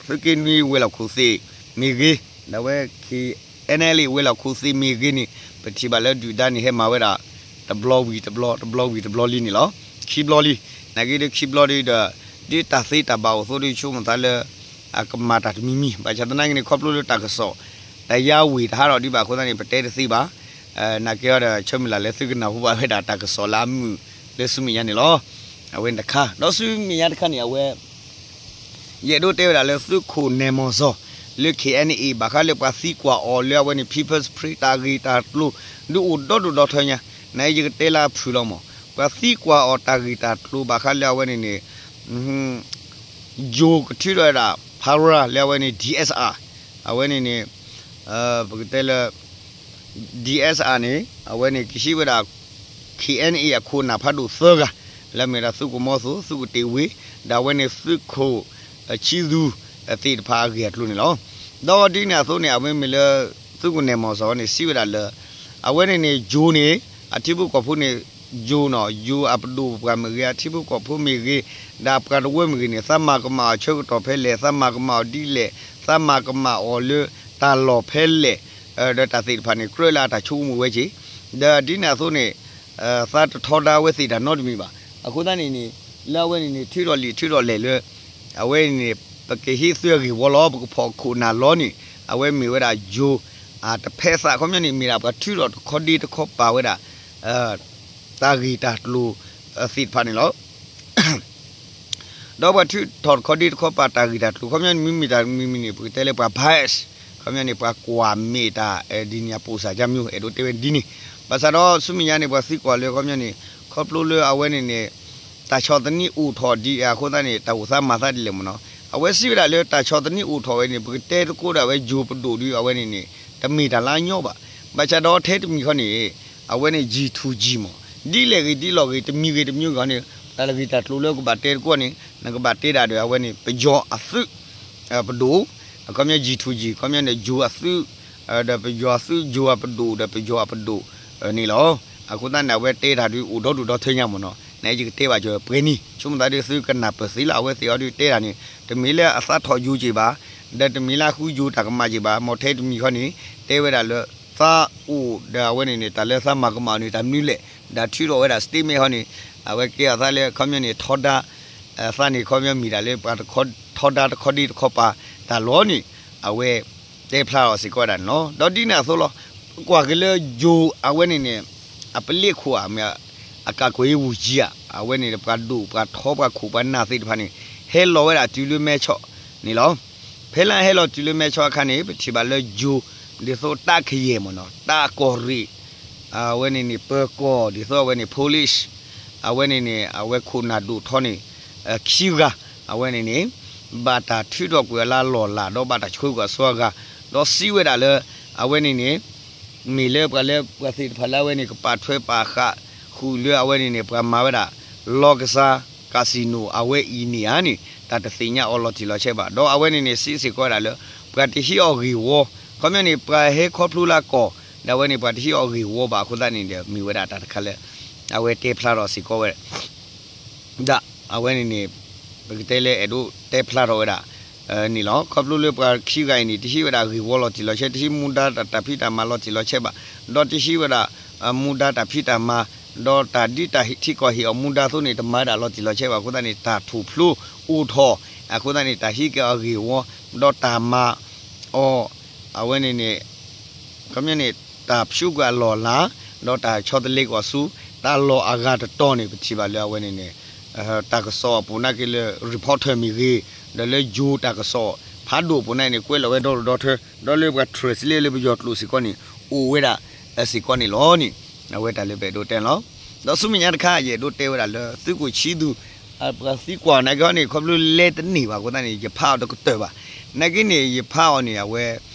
သုးက့နွံဝဲၤလီၢ်ခိၣ်သ့ၣ်မ့ၢ်ဂ့ၤ ဒီးအဝဲ KNLA ဝဲၤလီၢ်ခိၣ်သ့ၣ်မ့ၢ်ဂ့ၤန့ၣ် ပထံၣ်ဘၣ်လၢဒုၣ်ဒါန့ၣ် ဟဲမၤဝဲဒၣ် တဘျီဝံၤတဘျီ တဘျီဝံၤတဘျီလံန့ၣ်လီၤ. ခံဘျီလံ နာ်က့ဒီးခံဘျီဒီး ဒ်တၢ်သ့တၢ်ဘၣ်အိၣ်အသိးဒီး ဆိကမိၣ်သးလၢ အကမၤတၢ်တမံၤမံၤ ဘၣ်ဆၣ်သနာ်က့န့ၣ် ခီဖျိလၢတၢ်ကစီၣ် တယါဝ့ၤတဟးထီၣ်ဒံးဘၣ်အဃိသတးန့ၣ် ပတဲတသ့ဘၣ်. နာ်က့အီၤဒီး ဆၢမုၢ်လၢ်လၢသုကနၢ်ဟူဘၣ်ဝဲဒၣ်တၢ်ကစီၣ်လၢအမုာ်လၢဆူမဲာ်ညါန့ၣ်လီၤ. အဝဲန့ၣ်တခါ ဒီးဆူမဲာ်ညါတခါန့ၣ် အဝဲ ယအဲၣ်ဒိးတဲဝဲဒၣ်လၢသုးခိၣ်နဲၣ်မီၢ်စီၤ လၢ KNA ဘၣ်ဃးလၢပှၤသံကွၢ်အီၤလၢအဝဲန့ၣ် People's Spring တၢ်ဂ့ၢ်တၢ်ကျိၤ ဒုးအိၣ်ဒီဒိၣ်ဒီထၢညါ နယကတဲလၢအဖုၣ်လီၤမး ပှၤသံကွၢ်အီၤတၢ်ဂ့ၢ်တၢ်ကျိၤဘၣ်ဃးလၢအဝဲန့ၣ်န့ၣ် ယိၤကထုးထီၣ်ဝဲဒၣ် para လၢအဝဲန့ၣ် DSR အဝဲန့ၣ်န့ၣ် ပကတဲလၢ DSR န့ၣ် အဝဲန့ၣ်ကဟံးဝဲဒၣ် KNA အခိၣ်အနၢ်ဖးဒိၣ်သၢဂၤ လၢအမ့ၢ်ဝဲဒၣ်သုးခိၣ်မီသိ သုးခိၣ်တ့ၢ်ဝ့ ဒီးအဝဲန့ၣ်သုးခိၣ် ဆံသူသ့ၣ်တဖၣ်အဂ့ၢ်အကျိၤန့ၣ်လီၤ. ဒီးဒ်န့ၣ်အသိးန့ၣ် အဝဲမ့ၢ်လၢ သုးခိၣ်နဲၣ်မီၢ်စီၤန့ၣ် စံးဝဲဒၣ်လၢ အဝဲန့ၣ်န့ၣ် ယိၤန့ၣ် အထံဖိကီၢ်ဖိန့ၣ် ယိၤနီၤ ယိၤအပဒိၣ်ပှၢ်မ့ၢ်ဂ့ၤ အထံဖိကီၢ်ဖိမ့ၢ်ဂ့ၤ ဒီးပှၤတဝၢမ့ၢ်ဂ့ၤန့ၣ် သးမၤကမၣ်အီၤဆၢကတီၢ်ဖဲလဲၣ် သးမၤကမၣ်အီၤဒ်လဲၣ် သးမၤကမၣ်အီၤလၢတၢ်လီၢ်ဖဲလဲၣ် ဒီးတၢ်သ့ၣ်တဖၣ်န့ၣ် ကြၢးလၢအတၢ်ဆိကမိၣ်ဝဲက့ၤ ဒီးဒ်န့ၣ်အသိးန့ၣ် သးတထီဒါဝဲသ့ၣ်တၢ်နီတမံၤဘၣ်. အဃိသတးန့ၣ်န့ၣ် လၢအဝဲန့ၣ်န့ၣ် ထုးထီၣ်လံာ်ထုးထီၣ်လဲၢ်လၢ အဝဲန့ၣ် ပကဟ့ၣ်သုးအဂ့ၢ်ဝီလီၤ ပကဖီၣ်ခိၣ်နၢ်လီၤန့ၣ် အဝဲမ့ၢ်ဝဲဒၣ်ယိၤ တဖဲသး ခီပညီန့ၣ် မ့ၢ်ဒၣ်ပှၤထုးထီၣ်တခီဒ့တခီပာ်ဝဲဒၣ် တၢ်ဂ့ၢ်တၢ်ကျိၤသ့ၣ်တဖၣ်န့ၣ်လီၤ. ဒီးပှၤထုးထီၣ်တခီဒ့တခီပာ်တၢ်ဂ့ၢ်တၢ်ကျိၤ ခီပညီန့ၣ် မ့မ့ၢ်တၢ်မံၤမံၤန့ၣ် ပကတဲလၢပှၤ bias ခီပညီန့ၣ် ပှၤကွၢ်မဲာ်တၢ် ဒ်န့ၣ်အပိာ်စၢ်ကါမၠိ အဲၣ်ဒိးတဲဝဲဒ်န့ၣ် ဘၣ်ဆၣ်ဒီးဆူမဲာ်ညါန့ၣ် ပှၤသံကွၢ်လၢခီပညီန့ၣ် ခီဖျိလၢအဝဲန့ၣ်န့ၣ် တၢ်ဆီၣ်သနံးအိၣ်ထီၣ်ဒ်အဃိသတးန့ၣ် တၢ်အိၣ်သးမၤသးဒ်လဲၣ်မ့ၢ်နီၤ အဝဲစံးဝဲဒၣ်လၢတၢ်ဆီၣ်သနံးအိၣ်ထီၣ်ဝဲန့ၣ် ပကတဲသကိးဒၣ်ဝဲယိၤပဒိၣ်ဒီးအဝဲန့ၣ်န့ၣ် တမ့ၢ်တၢ်လၢအညီဘၣ်. ဘၣ်ဆၣ်ဒီးထဲတမံၤဃီန့ၣ် အဝဲန့ၣ် G to G မး ဒ်လဲၣ်ဂ့ၤဒ်လီၢ်ဂ့ၤ တမံၤဂ့ၤတမံၤဂ့ၤန့ၣ် တၢ်ဂ့ၢ်တၢ်ကျိၤလၢကဘၣ်တဲသကိးန့ၣ် နကဘၣ်တဲဒၣ်ဒီးအဝဲန့ၣ် ပယီၤအသုး ပဒိၣ် ခီပညီ G to G ခီပညီန့ၣ် ယိၤအသုး ဒီးပယီၤအသုး ယိၤအပဒိၣ် ဒီးပယီၤအပဒိၣ်န့ၣ်လီၤ. အဃိသတးန့ၣ် အဝဲတဲတၢ်ဒုးအိၣ်ဒီဒိၣ်ဒီထၢညါမ့ၢ်နီၤ နယကတဲဘၣ်ကၢၤပှဲၤနံၤ ဆိကမိၣ်သးဒုးသုကနၢ်ပၢၢ်သ့လၢအဝဲသ့ၣ်အီၤဒုးတဲတၢ်န့ၣ် တမ့ၢ်လၢအသးထီၣ်ယိၤက့ၤဘၣ် ဒီးတမ့ၢ်လၢအဃုယိၤတၢ်ကမၣ်က့ၤဘၣ် မ့ၢ်ထဲတမံၤဃီန့ၣ် တဲဝဲဒၣ်လၢ သးအိၣ်ဒီးအဝဲန့ၣ်န့ၣ် တၢ်လၢသးမၤကမၣ်န့ၣ် တၢ်မနုၤလဲၣ် ဒီးထုးထီၣ်ဝဲဒၣ် statement ဃီန့ၣ် အဝဲကဲအသးလၢခီပညီန့ၣ် ထီဒါ သးန့ၣ်ခီပညီမ့ၢ်ဒၣ်လၢပှၤထီဒါတခီဒ့တခီပာ်တၢ်လီၤန့ၣ် အဝဲတဲဖျါထီၣ်စ့ၢ်ကီးဝဲဒၣ်န့ၣ်လီၤ. ဒီးဒ်န့ၣ်အသိးလီၤ ကွၢ်က့ၤလၢယိၤအဝဲန့ၣ်န့ၣ် အပလ့ၣ်ခိၣ်ဧါ မ့ၢ် အကၢ်ကွဲးဝူၤကံဧါ အဝဲန့ၣ် ပှၤဒိၣ်ပှၤထီပှၤခိၣ်ပှၤနၢ်သ့ၣ်တဖၣ်န့ၣ် ဟဲလီၤဝဲဒၣ်တုၤလၢမဲဆီးန့ၣ်လီၤ. ဖဲလၢဟဲလီၤတုၤလၢမဲဆီးအခါန့ၣ် ပထံၣ်ဘၣ်လၢယိၤ ဒ်သိးတၢ်ကယဲၢ်မ့ၢ်နီၤ တၢ်ကီၢ်ရ့ၣ် အဝဲန့ၣ်န့ၣ် ပၢၤကီၢ် ဒ်သိးအဝဲန့ၣ် police အဝဲန့ၣ်န့ၣ် အဝဲခိၣ်နၢ်ဒိၣ်ထီန့ၣ် ခံဂၤ အဝဲန့ၣ်န့ၣ် ဘၣ်တၢ်ထုးထီၣ်ကွံာ်အီၤလၢအလီၢ်လၤ ဒီးဘၣ်တၢ်ဆှၢကွံာ်အီၤဆူအဂၤ ဒီးစံးဝဲဒၣ်လၢ အဝဲန့ၣ်န့ၣ် မ့ၢ်လၢပှၤလၢပှၤသ့ၣ်တဖၣ်လၢအဝဲန့ၣ် ကပာ်ထွဲပာ်ဃာ်ဃုာ်လၢအဝဲန့ၣ်န့ၣ် ပှၤမၤဝဲဒၣ် လီၢ်ကစၢ် casino အဝဲအံၤန့ၣ်ဧါန့ၣ် တၢ်တသ့ၣ်ညါအီၤလီၤတံၢ်လီၤဆဲးဘၣ်. ဒီးအဝဲန့ၣ်န့ၣ် စံးစ့ၢ်ကီးဝဲဒၣ်လၢ ပှၤတဟံးအီၤဂ့ၢ်ဝီ ခီပညီန့ၣ် ပှၤဟဲခီဖျိလၢအကီၢ် ဒီးအဝဲန့ၣ် ပှၤတဟံးအီၤဂ့ၢ်ဝီဘၣ်အဃိသတးန့ၣ်ဒီး မ့ၢ်ဝဲဒၣ်တၢ်တခါလၢ အဝဲတဲဖျါထီၣ်စ့ၢ်ကီးဝဲ ဒၣ် အဝဲန့ၣ်န့ၣ် ပကတဲလၢအဲၣ်ဒိးတဲဖျါထီၣ်ဝဲဒၣ် န့ၣ်လီၤ. ခီဖျိလၢပှၤခံဂၤအံၤန့ၣ် တဟံးဝဲဒၣ်ဂ့ၢ်ဝီလီၤတံၢ်လီၤဆဲး တဟံးမူဒါတၢ်ဖံးတၢ်မၤလီၤတံၢ်လီၤဆဲးဘၣ်, ဒီးတဟံးဝဲဒၣ် မူဒါတၢ်ဖံးတၢ်မၤ, ဒီးတၢ်ဒ်တၢ်ထံကီၢ်ဟ့ၣ်အီၤမူဒါအသိးန့ၣ် တမၤဝဲဒၣ်လီၤတံၢ်လီၤဆဲးဘၣ်အဃိသတးန့ၣ် တၢ်ထူၣ်ဖျိအိၣ်ထီၣ်အဃိသတးန့ၣ် တၢ်ဟံးက့ၤအီၤဂ့ၢ်ဝီ, ဒီးတၢ်မၤအီၤ အဝဲန့ၣ်န့ၣ် ခီပညီန့ၣ် တၢ်ဖၠူကွံာ်အလီၢ်အလၤ, ဒီးတၢ်ဆီတလဲကွံာ်အီၤဆူ တၢ်လီၢ်အဂၤတတီၤန့ၣ် ပထံၣ်ဘၣ်လၢအဝဲန့ၣ်န့ၣ် တၢ်ကစီၣ်အပူၤနာ်က့လၢ reporter မ့ၢ်ဂ့ၤ, ဒီးလၢယိၤတၢ်ကစီၣ်ဖးဒိၣ်အပူၤန့ၣ်န့ၣ် ကွဲးလီၤဝဲဒီဒိၣ်ဒီထၢ, ဒီးလၢပှၤ translate လၢပယီၤကျိာ်စ့ၢ်ကီးန့ၣ် အိၣ်ဝဲဒၣ် စ့ၢ်ကီးန့ၣ်လီၤန့ၣ်, အဝဲတၢ်လၢပအဲၣ်ဒိးတဲလီၤ. ဒီးဆူမဲာ်ညါတခါ ယအဲၣ်ဒိးတဲဝဲဒၣ်လၢသုးခိၣ်ဆံသူ ပှၤသံကွၢ်နာ်က့ဟီန့ၣ် ခီဖျိလဲတန့ၢ်ဘၣ်အဃိသတးန့ၣ် ယဖးအီၤတကတၢၢ်ဘၣ်. နာ်က့န့ၣ် ယဖးအီၤန့ၣ် အဝဲ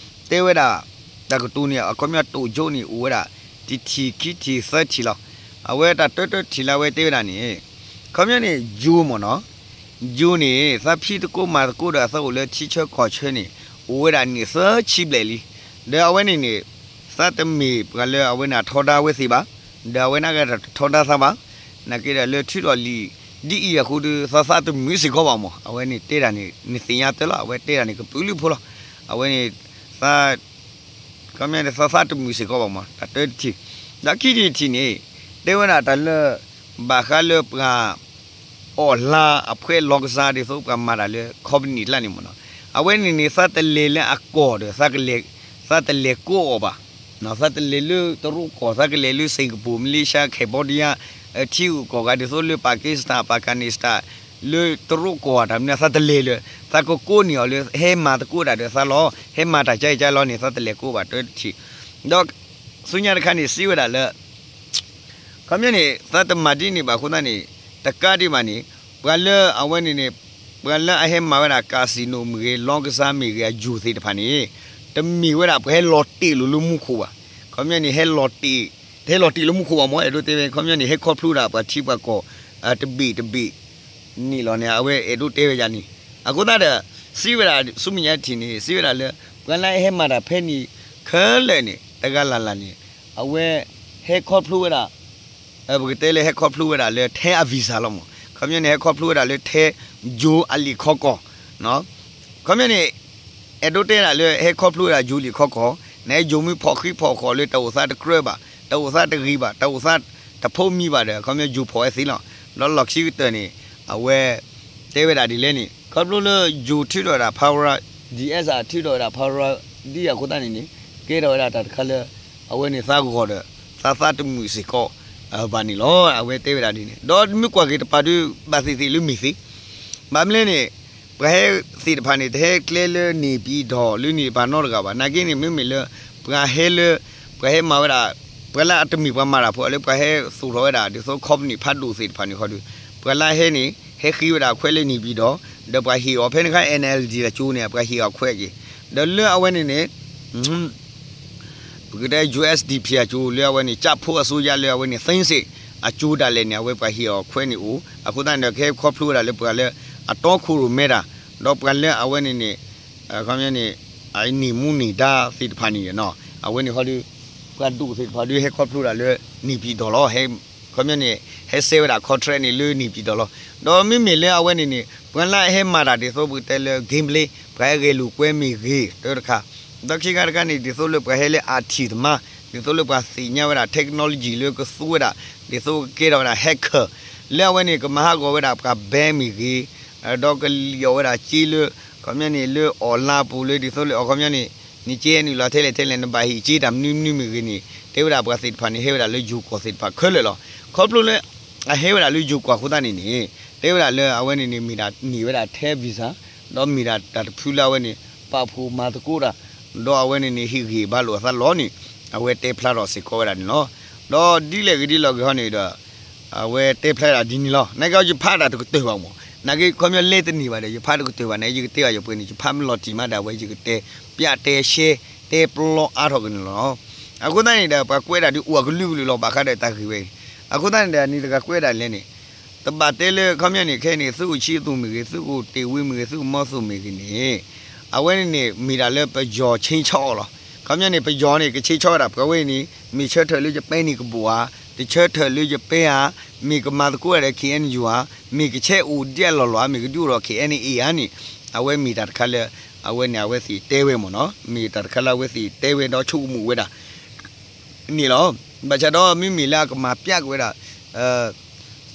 တဲဝဲဒၣ် တၢ်ကတိၤန့ၣ် အခီပညီတိာ်ကၠိန့ၣ် အိၣ်ဝဲဒၣ် တထံၣ်ခံထံၣ်သၢထံၣ်လီၤ. အဝဲတၢ်တၢတထံၣ်လၢအဝဲတဲဝဲဒၣ်န့ၣ် ခီပညီန့ၣ် ယိၤမ့ၢ်နီၤ, ယိၤန့ၣ် သးဖံးသကိးမၤသကိးဒီးသးအိၣ်လၢထံဆၢကီၢ်ဆၢန့ၣ် အိၣ်ဝဲဒၣ်န့ၣ်သၢဆံဘျဲၣ်လံ. ဒီးအဝဲန့ၣ်န့ၣ် သးတမ့ၢ်ပှၤလၢအဝဲန့ၣ်အထီဒါဝဲသ့ၣ်ဘၣ်, ဒီးအဝဲန့ၣ်ကတထီဒါသးဘၣ်. နာ်က့ဒီးလၢထုးထီၣ်လံာ်ဒ်အံၤအဃိဒီး သးသးတမုာ်စ့ၢ်ကီးဘၣ်မး, အဝဲန့ၣ်တဲဒၣ်န့ၣ် နသ့ၣ်ညါတၢ်လီၤ, အဝဲတဲဒၣ်န့ၣ်ကပုာ်လုးဖိလီၤ. အဝဲန့ၣ် သး ခီပညီန့ၣ် သးသးတမုာ်စ့ၢ်ကီးဘၣ်မး တၢ်တၢတထံၣ်. ဒီးခံထံၣ်တထံၣ်န့ၣ် တဲဝဲဒၣ်တၢ်လၢ ဘၣ်ဃးလၢပှၤ အီၣ်လါအဖှဲးလီၢ်ကစၢ်ဒ်သိးပှၤမၤတၢ်လၢ company ကျါန့ၣ်မ့ၢ်နီၤ, အဝဲန့ၣ်န့ၣ် သးတလဲၤလၢအကီၢ်ဒီး သးတလဲၤကိးအီၤဘၣ်. သးတလဲၤလၢတရူးကီၢ်, သးကလဲၤလၢ Singapore, Malaysia, Cambodia, ထံဂုၤကီၢ်ဂၤဒ်သိးလၢ Pakistan, Afghanistan, လၢတရူးကီၢ်တၢ်မနုၤ သးတလဲၤလၢၤ, သးကကိးန့ၢ်အီၤလၢ ဟဲမၤသကိးတၢ်ဒီးသးလီၤ, ဟဲမၤတၢ်ကဲကဲလီၤန့ၣ် သးတလဲၤကိးဘၣ်တၢတထံၣ်. ဒီးဆူညါတခါန့ၣ် စံးဝဲဒၣ်လၢ ခီပညီန့ၣ် သးတမၤဒ်န့ၣ်ဘၣ်အဃိသတးန့ၣ် တကးဒံးဘၣ်န့ၣ် ပှၤလၢအဝဲန့ၣ်န့ၣ် ပှၤလၢအဟဲမၤဝဲဒၣ် casino မ့ၢ်ဂ့ၤ လီၢ်ကစၢ်မ့ၢ်ဂ့ၤ အယိၤသ့ၣ်တဖၣ်န့ၣ် တမ့ၢ်ဝဲဒၣ်ပှၤဟဲလီၤတ့ၢ်လိာ်လၢမူခိၣ်ဘၣ်. ခီပညီန့ၣ် ဟဲလီၤတ့ၢ်, တဟဲလီၤတ့ၢ်လၢမူခိၣ်ဘၣ်မး အဲၣ်ဒိးတဲဝဲ ခီပညီန့ၣ် ဟဲခီဖျိဒၣ်ပှၤထံပှၤကီၢ် တဘ့ၣ်တဘ့ၣ်န့ၣ်လီၤန့ၣ် အဝဲအဲၣ်ဒိးတဲဝဲဒ်န့ၣ်. အဃိသတးဒီး စံးဝဲဒၣ်ဆူမဲာ်ညါတထံၣ်န့ၣ် စံးဝဲဒၣ်လၢ ပှၤလၢအဟဲမၤတၢ်ဖဲန့ၣ်ခဲလၢာ်န့ၣ် တဂၤလၢ်လၢ်န့ၣ် အဝဲဟဲခီဖျိဝဲဒၣ် ပကတဲလၢဟဲခီဖျိဝဲဒၣ်လၢထဲအ visa လီၤမး. ခီပညီန့ၣ် ဟဲခီဖျိဝဲဒၣ်လၢထဲယိၤအလံာ်ခီကီၢ်, ခီပညီန့ၣ် အဲၣ်ဒိးတဲဒၣ်လၢဟဲခီဖျိဝဲဒၣ်ယိၤလံာ်ခီကီၢ်, နယိၤမ့ၢ်ဖီၣ်ဃံးဖီၣ်ဃီၤလၢတၢ်အိၣ်သးတကြၢးဘၣ်, တၢ်အိၣ်သးတဂ့ၤဘၣ်, တၢ်အိၣ်သးတဖိးမံဘၣ်ဒီး ခီပညီယိၤဖီၣ်ဝဲသ့လီၤ. ဒီးလီၢ်ခံကတၢၢ်န့ၣ် အဝဲ တဲဝဲဒၣ်ဒ်လဲၣ်န့ၣ် ခီဖျိလၢယိၤထုးထီၣ်ဝဲဒၣ် power, DSI ထုးထီၣ်ဝဲဒၣ် power ဒ်အဃိသတးန့ၣ်န့ၣ် ကဲထီၣ်ဝဲဒၣ်တၢ်တခါလၢ အဝဲန့ၣ်သးဂီၤဒီး သးသးတမုာ်စ့ၢ်ကီး ဘၣ်န့ၣ်လီၤ. အဝဲတဲဝဲဒၣ်ဒ်န့ၣ် ဒီးမ့ၢ်ကွၢ်က့ၤတပၤဒုး ဘၣ်သ့ၣ်သ့ၣ်လၢမ့ၢ်သ့ ဘၣ်မနုၤလဲၣ်န့ၣ် ပှၤဟဲသ့ၣ်တဖၣ်န့ၣ် တဟဲကျဲလၢန့ၣ်ပံၤဒီးလၢန့ၣ်တပၤနီတဂၤဘၣ်. နာ်က့န့ၣ် မ့မ့ၢ်လၢ ပှၤဟဲလၢ ပှၤဟဲမၤဝဲဒၣ် ပှၤလၢအတမ့ၢ်ပှၤမၤတၢ်ဖိလၢပှၤဟဲသိးထီၣ်ဝဲဒၣ် ဒ်သိး company ဖးဒိၣ်သ့ၣ်တဖၣ်န့ၣ်ဃီဒီး ပှၤလၢဟဲန့ၣ် ဟဲဃ့ဝဲဒၣ်ခွဲးလၢန့ၣ်ပံၤဒီး ဒီးပှၤဟ့ၣ်အီၤဖဲန့ၣ်ခါ NLD အကၠိန့ၣ် ပှၤဟ့ၣ်အီၤခွဲးက့ၤ ဒီးလၢအဝဲန့ၣ်န့ၣ် ပကတဲ USDP အကၠိလၢအဝဲန့ၣ် ကၠၣ်ဖိအစိယါလၢအဝဲန့ၣ် သ့စ့ၣ် အကၠိဒၣ်လဲာ်န့ၣ် အဝဲပှၤဟ့ၣ်အီၤခွဲးန့ၣ်အိၣ် အဃိသတးန့ၣ်ဒီး ကဟဲခီဖျိဝဲဒၣ်လၢပှၤလၢ အတီခိၣ်ရိၣ်မဲတၢ် ဒီးပှၤလၢအဝဲန့ၣ်န့ၣ် ခီပညီန့ၣ် အန့ၢ်မူန့ၢ်ဒါသ့ၣ်တဖၣ်န့ၣ် အဝဲန့ၣ်ဃီဒီး ပှၤဒိၣ်သ့ၣ်တဖၣ်ဒီးဟဲခီဖျိဝဲဒၣ်လၢန့ၣ်ပံၤဒီးလီၤ. ခီပညီန့ၣ် ဟဲစဲဝဲဒၣ် contract န့ၣ်လၢန့ၣ်ပံၤဒီးလီၤ. ဒီးမ့မ့ၢ်လၢအဝဲန့ၣ်န့ၣ် ပှၤလၢအဟဲမၤတၢ်ဒ်သိးပကတဲလၢ gambling ပှၤဟဲဂဲၤလိာ်ကွဲမ့ၢ်ဂ့ၤ တၢတခါ ဒီးခံခါတခါန့ၣ် ဒ်သိးလၢပှၤဟဲလၢ IT သမား ဒ်သိးလၢပှၤသ့ၣ်ညါဝဲဒၣ် technology လၢကသူဝဲဒၣ် ဒ်သိးကကဲထီၣ်ဝဲဒၣ် hacker လၢအဝဲန့ၣ် ကမၤဟးဂီၤဝဲဒၣ်ပှၤ bank မ့ၢ်ဂ့ၤ ဒီးကလံၣ်အီၣ်ဝဲဒၣ်စ့လၢ ခီပညီန့ၣ် လၢ online ပူၤလၢဒ်သိးလၢ အခီပညီန့ၣ် နကဲနုာ်လီၤထဲလဲၣ်ထဲလဲၣ် နဘၣ်ဟ့ၣ်စ့တၢ်မနုၤမနုၤမ့ၢ်ဂ့ၤန့ၣ် တဲဝဲဒၣ်ပှၤသ့ၣ်တဖၣ်န့ၣ် ဟဲဝဲဒၣ်လၢယိၤကီၢ်သ့ၣ်တဖၣ်ခဲလၢာ်လီၤ. ခီဖျိလၢ အဟဲဝဲဒၣ်လၢယိၤကီၢ်အဃိသတးန့ၣ်န့ၣ် တဲဝဲဒၣ်လၢအဝဲန့ၣ်န့ၣ် မ့ၢ်ဒၣ်န့ၢ်ဝဲဒၣ်ထဲ visa ဒီးမ့ၢ်ဒၣ်တၢ်တဖုလၢအဝဲန့ၣ် ပာ်ဖှိၣ်မၤသကိးတၢ် ဒီးအဝဲန့ၣ်န့ၣ် ဟ့ၣ်ဂံၢ်ဘါလိာ်အသးလီၤန့ၣ် အဝဲတဲဖျါထီၣ်စ့ၢ်ကီးဝဲဒၣ်န့ၣ်လီၤ. ဒီးဒ်လဲၣ်ဂ့ၤဒ်လဲၣ်ဂ့ၤဟီန့ၣ်ဒီး အဝဲတဲဖျါဒၣ်ဒ်န့ၣ်လီၤ. နာ်က့ယဖးတၢ်တကတၢၢ်ဘၣ်မး နာ်က့ခီပညီလဲတန့ၢ်ဘၣ်ဒီး ယဖးတကတၢၢ်ဘၣ်န့ၣ် ယကတဲဘၣ်ယပှဲၤန့ၣ် ယဖးမ့ၢ်လီၤတံၢ်မးဒီး အဝဲယကတဲ ပျးတဲရှဲ တဲပျီအါထီၣ်ကန့ၣ်လီၤ. အဃိသတးန့ၣ်ဒီး ပှၤကွဲးဒၣ်ဒုးအိၣ်အကလုာ်ကလုာ်လီၤ ဘၣ်ဃးဒီးတၢ်ဂ့ၢ်ဝဲအံၤ အဃိသတးန့ၣ်ဒီး နံၤတဂၤကွဲးဒၣ်လဲၣ်န့ၣ် တဘၣ်တဲလၢ ခီပညီန့ၣ် ခဲအံၤန့ၣ် သုးခိၣ်ဆံသူမ့ၢ်ဂ့ၤ သုးခိၣ်တ့ၢ်ဝ့မ့ၢ်ဂ့ၤ သုးခိၣ်မီသိးမ့ၢ်ဂ့ၤန့ၣ် အဝဲန့ၣ်န့ၣ် မ့ၢ်ဒၣ်လၢပယီၤဆ့ဆီအီၤလီၤ. ခီပညီန့ၣ် ပယီၤန့ၣ် ကဆ့ဆီဝဲဒၣ် ပှၤဝဲအံၤန့ၣ် မ့ၢ်ဆၢထၢၣ်လၢယပဲန့ၣ်ကဘိၣ်ဧါ, တဆၢထၢၣ်လၢယပဲဧါ, မ့ၢ်ကမၤသကိးဝဲဒၣ်ဒီး KNU ဧါ, မ့ၢ်ကဆဲးအိၣ်ဒ်အလီၢ်လီၢ်ဧါ, မ့ၢ်ကဒုးအိၣ်ဒီး KNA ဧါန့ၣ် အဝဲမ့ၢ်တၢ်တခါလၢ အဝဲန့ၣ် အဝဲသ့ၣ်တဲဝဲမ့ၢ်နီၤ, မ့ၢ်တၢ်တခါလၢအဝဲသ့ၣ်တဲဝဲဒီးဆိကမိၣ်ဝဲဒၣ် န့ၣ်လီၤ. ဘၣ်ဆၣ်ဒီးမ့မ့ၢ်လၢအကမၤပျးက့ၤဝဲဒၣ်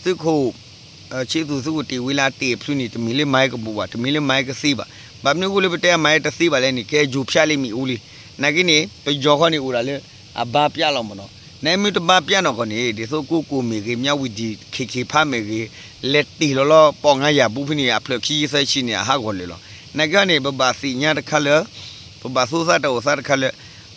သုးခိၣ် ဆံသူသုးခိၣ်တ့ၢ်ဝ့လၢအတ့ၢ်အဖျုးန့ၣ် တမ့ၢ်လၢမၤဟဲကဘိၣ်ဘၣ်, တမ့ၢ်လၢမၤဟဲကသ့ဘၣ်. ဘၣ်မနုၤအဃိလၢပတဲအမၤဟဲတသ့ဘၣ်လဲၣ်န့ၣ် ကဲယိၤဖၠးလံမ့ၢ်အူလံ. နာ်က့န့ၣ် ပယီၤခီန့ၣ်အိၣ်ဒၣ်လၢ အဘါပျးလီၤမ့ၢ်နီၤ. နမ့ၢ်တဘါပျးနီၢ်ကီၢ်န့ၣ် ဒ်သိးကိကိၢ်မ့ၢ်ဂ့ၤ, မၠးဝံၤဒံၣ် ခ့ခ့ဖးမ့ၢ်ဂ့ၤ, လဲၤတ့ၢ်လီၤလီၤ ပီၣ်ငါယၤပူၤဖဲန့ၣ် အဖျၢၣ်ခံဆံသၢဆံန့ၣ် အဟးဂီၤလၢာ်လီၤ. နာ်က့န့ၣ် ပဘၣ်သ့ၣ်ညါတခါလၢ ပဘၣ်သူသးတၢ်အိၣ်သးတခါလၢ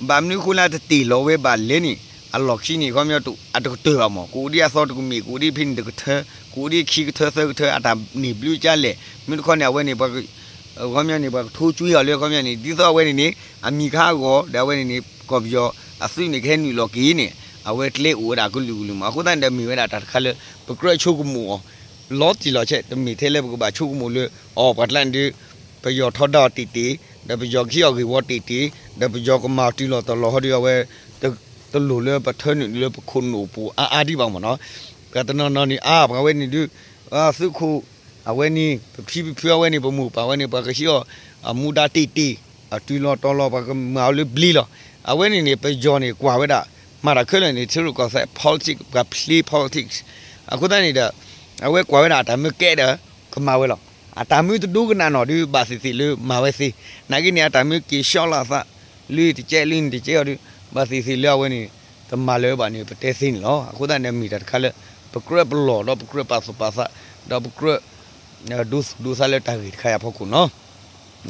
ဘၣ်မနုၤအဃိလၢတတ့ၢ်လီၤဝဲဘၣ်လဲၣ်န့ၣ် အလီၢ်ခံန့ၣ် ခီပညီအတကတၢၢ်ဘၣ်မး, ကအိၣ်ဒံးအသီတကမ့ၢ်, ကအိၣ်ဒံးဖဲန့ၣ်တကထၢ, ကအိၣ်ဒံးခံကထၢသၢကထၢ, အတၢ်န့ၢ်ဘျုးကလဲၣ်, မ့ၢ်တခီန့ၣ် အဝဲန့ၣ် ခီပညီန့ၣ် ပှၤကထိကွံာ်အီၤလၢ ခီပညီန့ၣ် ဒ်သိးအဝဲန့ၣ်န့ၣ် အမံၤကဟးဂီၤ ဒီးအဝဲန့ၣ်န့ၣ် ကီၢ်ပယီၤအသုးန့ၣ် ကဟဲနုာ်လီၤက့ၤန့ၣ် အဝဲကျဲအိၣ်ဝဲဒၣ်ကလုာ်ကလုာ်မး. အဃိသတးန့ၣ်ဒီး မ့ၢ်ဝဲဒၣ်တၢ်တခါလၢ ပကြၢးဆိကမိၣ်အီၤ လီၤတံၢ်လီၤဆဲး, တမ့ၢ်ထဲလၢပကဘၣ်ဆိကမိၣ်လၢ အီၤပှၤကျါန့ၣ်ဒုး ပယီၤထီဒါအီၤတ့ၢ်တ့ၢ်, ဒီးပယီၤကဟံးအီၤဂ့ၢ်ဝီတ့ၢ်တ့ၢ်, ဒီးပယီၤကမၤအီၤတုၤလီၤတီၤလီၤဟီဒီး အဝဲ တလိၣ်လၢပထၢနုာ်လၢပခိၣ်နူာ်ပူၤအါအါဒံးဘၣ်မးနီၤ. ပှၤတနီၤနီၤန့ၣ် အါ ပှၤဝဲန့ၣ်ဒုး သုးခိၣ် အဝဲန့ၣ် ပဖံပဖုအဝဲန့ၣ် ပမိၢ်ပၢ်ဝဲန့ၣ် ပှၤကဟံးအီၤ အမူဒါတ့ၢ်တ့ၢ်, အတုၤလီၤတီၤလီၤ ပှၤကမၤအီၤလၢဘျ့လီၤ. အဝဲန့ၣ်န့ၣ် ပယီၤန့ၣ် ကွၢ်ဝဲဒၣ် မၤတၢ်ခဲလၢာ်န့ၣ် ထံရူၢ်ကီၢ်သဲး politics, ပှၤ play politics. အဃိသတးန့ၣ်ဒီး အဝဲကွၢ်ဝဲဒၣ်အတၢ်မၢကဲဒီး ကမၤဝဲလီၤ. အတၢ်မၢတဒိကနၣ်နီၣ်ဒုး ဘၣ်သ့ၣ်သ့ၣ်လၢမၤဝဲသ့. နာ်က့န့ၣ် အတၢ်မၢက့ၤဆှီလီၤအသး လၢတကဲလၢန့ၣ်တကဲအီၤဒုး ဘၣ်သ့ၣ်သ့ၣ်လၢအဝဲန့ၣ် တမၤလၢၤဘၣ်န့ၣ် ပတဲသ့န့ၣ်လီၤ. အဃိသတးန့ၣ် မ့ၢ်တၢ်တခါလၢ ပကြၢးပလီၢ်ဒီးပကြၢးပာ်သူၣ်ပာ်သး ဒီးပကြၢး ဒိသူၣ်ဒိသးလၢတၢ်ဂ့ၢ်တခါအံၤအဖီခိၣ်နီၤ.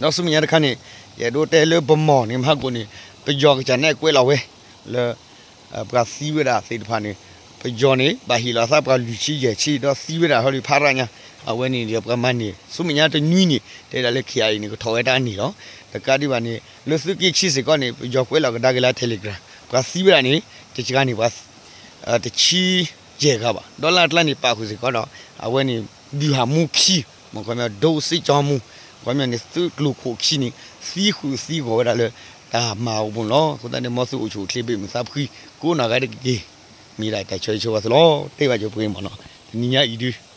ဒီးဆူမဲာ်ညါတခါန့ၣ် ယအဲၣ်ဒိးတဲလၢပမီၢ်န့ၣ် မဟါကိၣ်န့ၣ် ပယီၤကစၢ်န့ၣ်ကွဲးလီၤဝဲ လၢ ပှၤသံဝဲဒၣ်သ့ၣ်တဖၣ်န့ၣ် ပယီၤန့ၣ် ဘၣ်ဟ့ၣ်လီၤသးပှၤလွံၢ်ဆံယဲၢ်ဆံ ဒီးသံဝဲဒၣ်ဟီဒုးဖးရၣ်ညါ အဝဲန့ၣ်ဒီးပှၤမၤန့ၢ် ဆူမဲာ်ညါတနွံန့ၣ် တဲဒၣ်လၢ ခ့ၣ်အါအံၤ န့ၣ် ကထီၣ်ဝဲတၢ်န့ၣ်လီၤ. တကးဒံးဘၣ်န့ၣ် လၢသုးက့ခံစ့ၢ်ကီးန့ၣ် ပယီၤကွဲးလီၤကဒါက့ၤလၢ Telegram ပှၤသံဝဲဒၣ်န့ၣ် တကဂၤန့ၣ် ပှၤ တဆံယဲၢ်ဂၤဘၣ် ဒီးလၢအကျါန့ၣ် ပာ်ဃုာ်စ့ၢ်ကီးဒီး အဝဲန့ၣ် ဗျူဟာမှူးခံ မ့ၢ်ခီပညီ ဒုစစ်ကြောင်းမှူး ခီပညီန့ၣ် သုးကျိၤခိၣ်ခံန့ၣ် သံဃုာ်သံဂီၤဝဲဒၣ်လၢ တၢ်မၤအပူၤလီၤ. အဃိသတးန့ၣ် မ်သုအိၣ်ဆူၣ်အိၣ်ချ့ဘၣ်မုာ်သးဖှံ ကိးနီၢ်ဂၤဒဲးတက့ၢ်. မ့ၢ်ဒၣ်တၢ်ဆၢဂ့ၤဆၢဝါသုလီၤ. တဲဘၣ်ကၠိပှဲၤမးနီၤ တနံၤညါအံၤဒုး